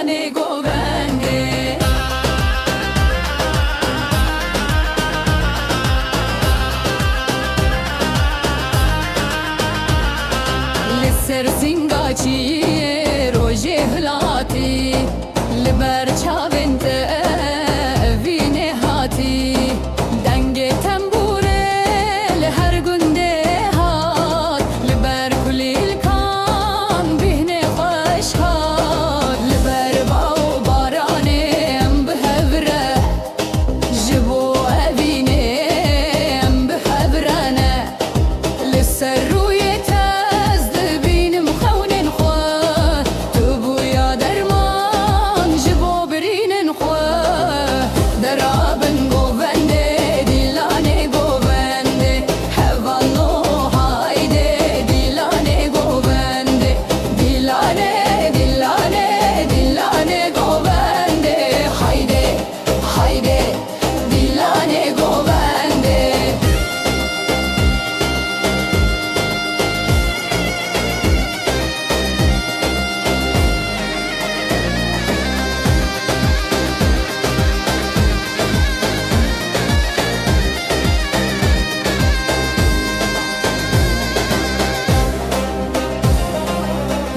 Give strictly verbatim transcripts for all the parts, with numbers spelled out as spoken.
Nê govendê. Li ser singa çiyê rojê hilatî, li ber çavên te evînê hatî. Dengê tembûrê li her gundê hat, li ber kulîlkan bîhnê xweş hat. Li ber baw baranê em bi hev re, ji bo evînê em bi hev re ne. Li ser rûyê te ez dibînim xewnên xwe, tu bûya derman ji bo birînên xwe. Derabin govendê, dîlanê govendê, hevalo haydê, dîlanê govendê, dîlanê, dîlanê, dîlanê govendê, haydê. Haydê, dîlanê govendê.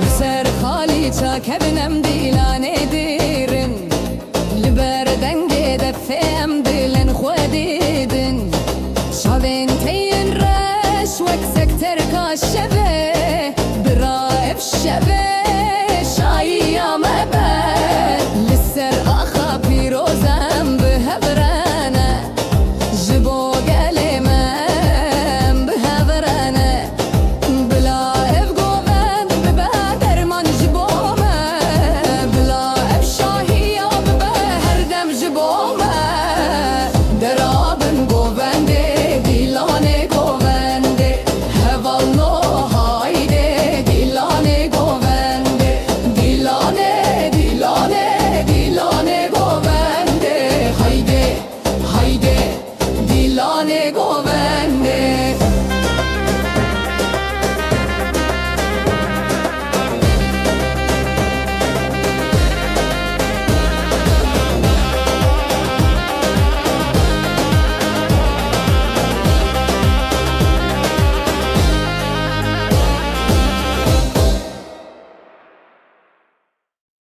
Li ser xalîça kevin em dîlanê dêrin. Li ber dengê defê em dilên xwe didin. Çavên te yên reş wek sekterka şevê. Bira ev şevê şayiya me